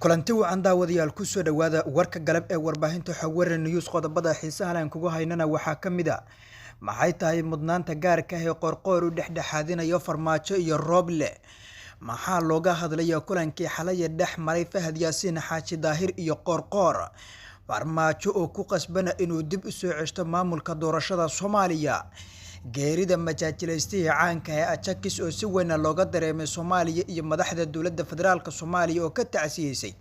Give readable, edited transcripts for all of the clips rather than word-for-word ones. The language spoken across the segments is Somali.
Kulanti wacan daawadayaal, kusoo dhawaada warka galab ee warbaahinta Xogwaran News. Qodobada xiisaha leh aan kugu haynana waxaa ka mid a: maxay tahay mudnaanta gaarka ah ee Qoorqoor u dhexdhexaadinayo Farmaajo iyo Rooble? Maxaa looga hadlaya kulankii xalaya dhex maray Fahad Yaasiin Xaaji Daahir iyo Qoorqoor? Farmaajo oo ku qasbana inuu dib u soo ceshto maamulka doorashada Soomaaliya. Geerida majaajilaystihii caanka ee Ajakis oo si weyna looga dareemay Soomaaliya iyo madaxda dowladda federaalk Soomaaliya oo ka tacsiyeysay.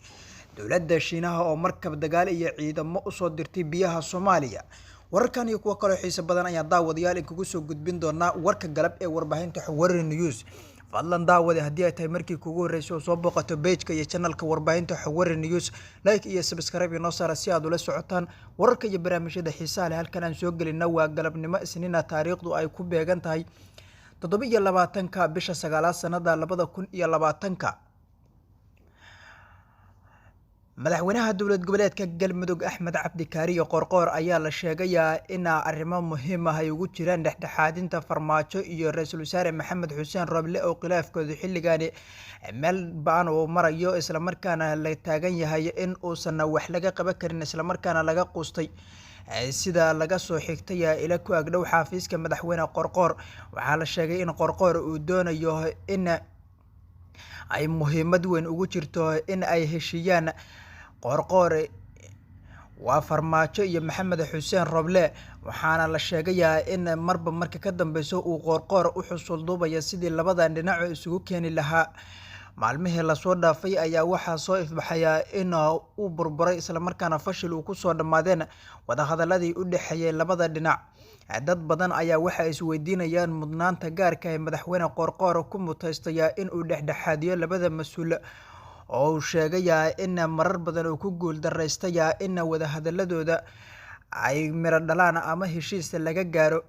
Dowladda Shiinaha oo markab dagaal iyo ciidamo usoo dirtay biyaha Soomaaliya. Wararkan iyo kuwo kaloo xiiso badan ayaan daawadayaal inkugu soo gudbin doonaa warka galab ee warbaahinta Xogwaran News. Fadlan daawade, haddii ay tahay markii kugu horreysay oo soo booqato page-ka iyo channelka warbaahinta Xogwaran News, like iyo subscribe inoo saara si aad ula socotaan wararka iyo barnaamijyada xiisaha leh halkan aan soo gelina. Waa galabnimo Isniina, taariikhdu ay ku beegan tahay 27-ka bisha sagaalaad sanada 2020-ka. Madaxweynaha dowlad goboleedka Galmudug Axmed Cabdi Kaariyo Qoorqoor ayaa la sheegayaa in arrimo muhiim ah ay ugu jiraan dhexdhexaadinta Farmaajo iyo ra-iisul wasaare Maxamed Xuseen Rooble oo khilaafkoodu xilligaani meel ba-an uu marayo, islamarkaana la taagan yahay in uusan wax laga qaban karin, islamarkaana laga quustay. Sida laga soo xigtay ila ku agdhow xafiiska madaxweyne Qoorqoor, waxaa la sheegay in Qoorqoor uu doonayo in ay muhiimad weyn ugu jirto in ay heshiiyaan Qoorqoor waa Farmaajo iyo Maxamed Xuseen Rooble. Waxaana la sheegayaa in marba marka ka dambeyso uu Qoorqoor u xusul duubaya sidii labadan dhinaco isugu keeni lahaa. Maalmihii lasoo dhaafay ayaa waxaa soo ifbaxaya in uu burburay islamarkaana fashil uu kusoo dhammaadeen wadahadaladii u dhexeeyay labada dhinac. Dad badan ayaa waxay isweydiinayaan mudnaanta gaarka ee madaxweyne Qoorqoor ku mutaystaya in uu dhexdhexaadiyo labada mas-uul oo uu sheegayaa in marar badan uu ku guul daraystaya in wadahadaladooda ay miro dhalaan ama heshiis laga gaaro.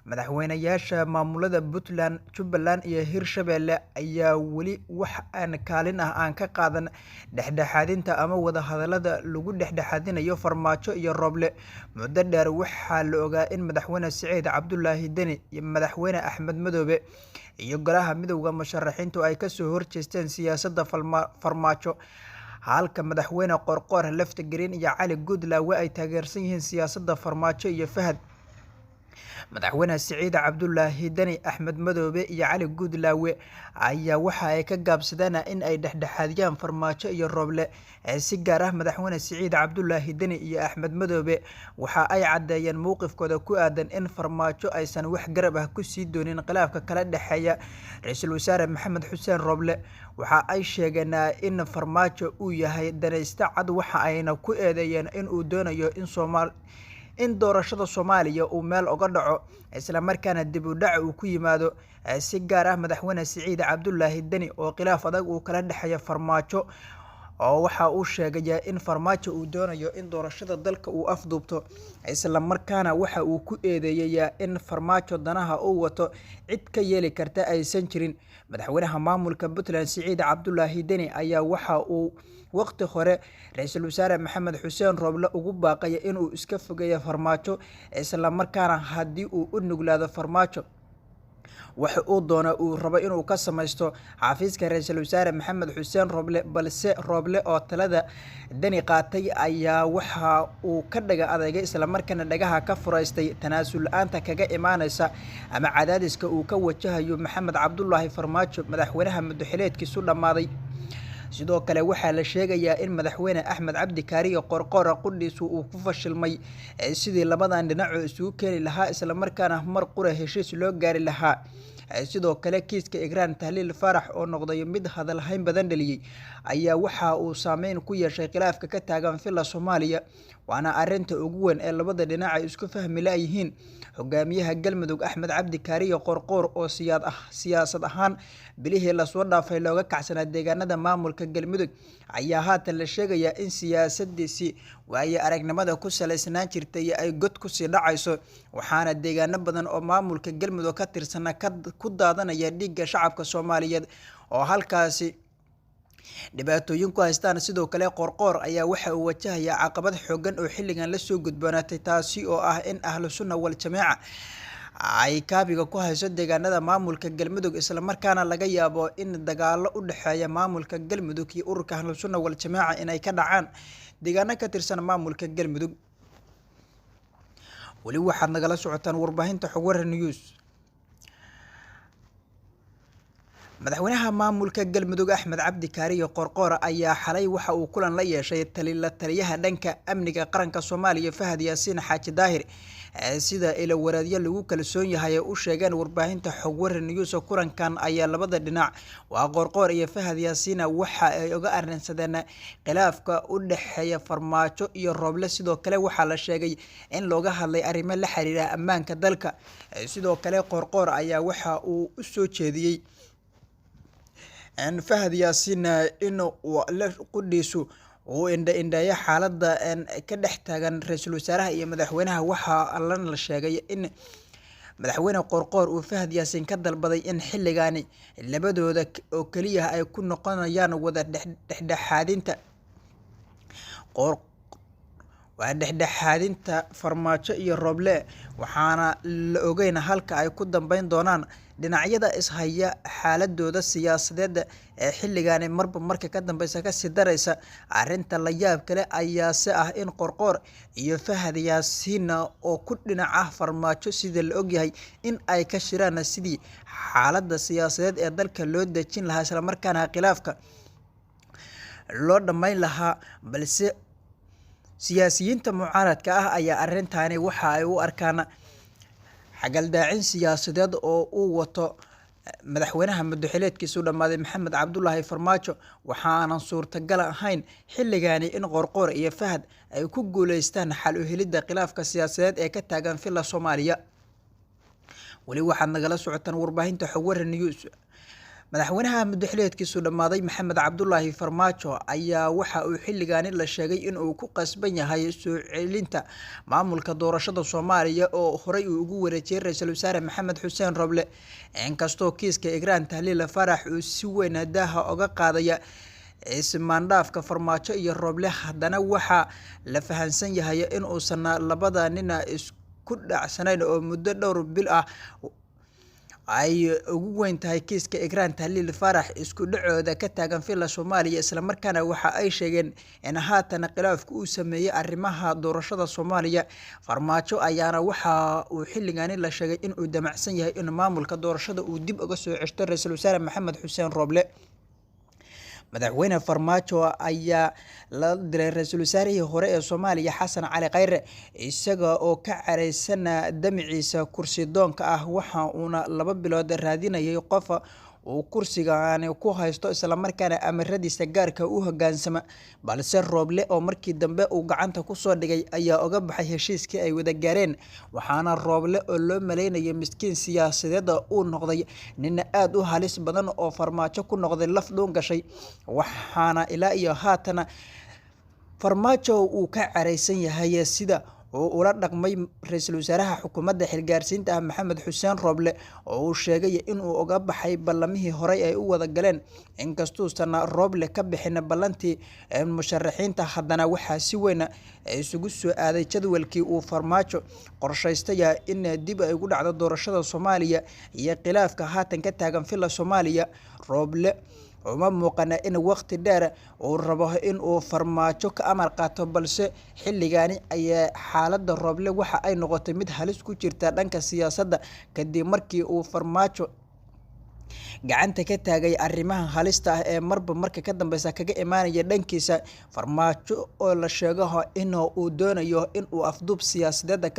Madaxweynayaasha maamulada Puntland, Jubbaland iyo Hirshabelle ayaa weli wax aan kaalin ah aan ka qaadan dhexdhexaadinta ama wadahadalada lagu dhexdhexaadinayo Farmaajo iyo Rooble. Muddo dheer waxaa la ogaa in madaxweyne Siciid Cabdulaahi Deni iyo madaxweyne Axmed Madoobe iyo golaha midowda musharaxiintu ay kasoo horjeesteen siyaasadda Farmaajo, halka madaxweyne Qoorqoor, Laftagreen iyo Cali Goodlawe ay taageersan yihiin siyaasadda Farmaajo iyo Fahad. Madaxweyne Siciid Cabdulaahi Deni, Axmed Madoobe iyo Cali Goodlawe ayaa waxa ay ka gaabsadeen in ay dhexdhexaadiyaan Farmaajo iyo Rooble. Si gaar ah madaxweyne Siciid Cabdulaahi Deni iyo Axmed Madoobe waxa ay caddeeyeen mowqifkooda ku aadan in Farmaajo aysan wax garab ah ku sii doonin khilaafka kala dhexeeya ra-iisul wasaare Maxamed Xuseen Rooble. Waxa ay sheegeen in Farmaajo uu yahay danayste cad, waxa ayna ku eedeeyeen in uu doonayo in doorashada Soomaaliya uu meel uga dhaco, islamarkaana dib u dhac uu ku yimaado. Si gaar ah madaxweyne Siciid Cabdulaahi Deni oo khilaaf adag uu kala dhexeeya Farmaajo oo waxa uu sheegaya in Farmaajo uu doonayo in doorashada dalka uu afduubto, islamarkaana waxa uu ku eedeeyay in Farmaajo danaha uu wato cid ka yeeli karta aysan jirin. Madaxweynaha maamulka Puntland Siciid Cabdulaahi Deni ayaa waxa uu waqti hore ra-iisul wasaare Maxamed Xuseen Rooble ugu baaqaya inuu iska fogeeyo Farmaajo, islamarkaana haddii uu u nuglaado Farmaajo waxa uu doono uu rabo inuu ka samaysto xafiiska ra-iisul wasaare Maxamed Xuseen Rooble. Balse Rooble oo talada Deni qaatay ayaa waxa uu ka dhaga adeegay, islamarkaana dhagaha ka furaystay tanaasul la-aanta kaga imaaneysa ama cadaadiska uu ka wajahayo Maxamed Cabdulaahi Farmaajo, madaxweynaha muddo-xileedkiisu dhammaaday. Sidoo kale waxaa la sheegayaa in madaxweyne Axmed Cabdi Kaariyo Qoorqoor qudhiisu uu ku fashilmay sidii labadan dhinaco isugu keeni lahaa, islamarkaana mar qura heshiis loo gaari lahaa. Sidoo kale kiiska Igraan Tahliil Faarax oo noqday mid hadalhayn badan dhaliyey ayaa waxa uu saameyn ku yeeshay khilaafka ka taagan Villa Soomaaliya, waana arrinta ugu weyn ee labada dhinac ay isku fahmi la'yihiin. Hogaamiyaha Galmudug Axmed Cabdi Kaariyo Qoorqoor oo siyaasad ahaan bilihii lasoo dhaafay looga kacsanaa deegaanada maamulka Galmudug ayaa haatan la sheegayaa in siyaasadiisii waayo aragnimada ku salaysnaan jirtay ay god kusii dhacayso, waxaana deegaano badan oo maamulka Galmudug ka tirsana ku daadanaya dhiigga shacabka Soomaaliyeed oo halkaasi dhibaatooyin ku haystaan. Sidoo kale Qoorqoor ayaa waxa uu wajahayaa caqabad xooggan oo xilligan lasoo gudboonaatay, taasi oo ah in Ahlu Sunna wal Jameeca ay kaabiga ku hayso deegaanada maamulka Galmudug, islamarkaana laga yaabo in dagaalo u dhexeeya maamulka Galmudug iyo ururka Ahlu Sunna Wal-Jamaaca inay ka dhacaan deegaano ka tirsan maamulka Galmudug. Weli waxaad nagala socotaan warbaahinta Xogwarra News. Madaxweynaha maamulka Galmudug Axmed Cabdi Kaariyo Qorqoor ayaa xalay waxa uu kulan la yeeshay la taliyaha dhanka amniga qaranka Soomaaliya Fahad Yaasiin Xaaji Daahir. Sida ilo wareedyo lagu kalsoon yahay ay u sheegeen warbaahinta Xogwarra News, kulankan ayaa labada dhinac, waa Qorqoor iyo Fahad Yaasiin, waxa ay uga arrinsadeen khilaafka u dhexeeya Farmaajo iyo Rooble. Sidoo kale waxaa la sheegay in looga hadlay arrimo la xiriira ammaanka dalka. Sidoo kale Qorqoor ayaa waxa uu u soo jeediyey Fahad Yaasiin in qudhiisu uu indha-indheeyo xaaladda ka dhex taagan ra-iisul wasaaraha iyo madaxweynaha. Waxaa lana la sheegay in madaxweyne Qoorqoor uu Fahad Yaasiin ka dalbaday in xilligaani labadooda oo keliya ay ku noqonayaan wada dhexdhexaadinta waa dhexdhexaadinta Farmaajo iyo Rooble, waxaana la ogeyn halka ay ku dambeyn doonaan dhinacyada ishaya xaaladooda siyaasadeed ee xilligaani marba marka ka dambeysa kasii dareysa. Arrinta la yaab kale ayaase ah in Qorqoor iyo Fahad Yaasiin oo ku dhinac ah Farmaajo, sida la ogyahay, in ay ka shiraan sidii xaaladda siyaasadeed ee dalka loo dejin lahaa, islamarkaana khilaafka loo dhammayn lahaa. Balse siyaasiyiinta mucaaradka ah ayaa arrintaani waxa ay u arkaan xagaldaacin siyaasadeed oo uu wato madaxweynaha muddo-xileedkiisu dhammaaday Maxamed Cabdulaahi Farmaajo, waxaanan suurtagal ahayn xilligaani in Qorqoor iyo Fahad ay ku guuleystaan xal u helidda khilaafka siyaasadeed ee ka taagan Villa Soomaaliya. Weli waxaad nagala socotaan warbaahinta Xogwarra News. Madaxweynaha muddo-xileedkiisu dhammaaday Maxamed Cabdulaahi Farmaajo ayaa waxa uu xilligaani la sheegay in uu ku qasban yahay soo celinta maamulka doorashada Soomaaliya oo horey uu ugu wareejiyay ra-iisul wasaare Maxamed Xuseen Roble. Inkastoo kiiska Igraan Tahliil Faarax uu si weyn daaha oga qaadaya ismaandhaafka Farmaajo iyo Rooble, haddana waxaa la fahansan yahay in uusan labada nin isku dhacsanayn oo muddo dhowr bil ah ay ugu weyn tahay kiiska Igraan Tahliil Faarax isku dhacooda ka taagan Villa Soomaaliya, islamarkaana waxa ay sheegeen in haatan khilaafku uu sameeyey arrimaha doorashada Soomaaliya. Farmaajo ayaana waxa uu xilligaani la sheegay in uu damacsan yahay in maamulka doorashada uu dib uga soo ceshto ra-iisul wasaare Maxamed Xuseen Rooble. Madaxweyne Farmaajo ayaa la diray ra-iisul wasaarihii hore ee Soomaaliya Xasan Cali Khayre, isaga oo ka caraysana damiciisa kursi doonka ah, waxa uuna 2 bilood raadinayay qof uu kursigaani ku haysto islamarkaana amaradiisa gaarka u hogaansama. Balse Rooble oo markii dambe uu gacanta kusoo dhigay ayaa oga baxay heshiiskii ay wada gaareen, waxaana Rooble oo loo maleynayay miskiin siyaasadeed uu noqday nin aada u halis badan oo Farmaajo ku noqday laf dhuun gashay, waxaana ilaa iyo haatan Farmaajo uu ka caraysan yahay sida uu ula dhaqmay ra-iisul wasaaraha xukuumadda xilgaarsiinta ah Maxamed Xuseen Rooble, oo uu sheegay inuu uga baxay ballamihii horey ay u wada galeen. Inkastuusan Rooble ka bixin ballantii musharaxiinta, haddana waxaa si weyn isugu soo aaday jadwalkii uu Farmaajo qorshaystay in dib ay ugu dhacdo doorashada Soomaaliya iyo khilaafka haatan ka taagan Villa Soomaaliya. Rooble uma muuqana in waqti dheer uu rabo in uu Farmaajo ka amar qaato, balse xilligaani ayaa xaaladda Rooble waxa ay noqotay mid halis ku jirta dhanka siyaasadda, kadib markii uu Farmaajo gacanta ka taagay arrimaha halista ah ee marba marka ka dambeysa kaga imaanaya dhankiisa. Farmaajo oo la sheego in uu doonayo in uu afduub siyaasadeed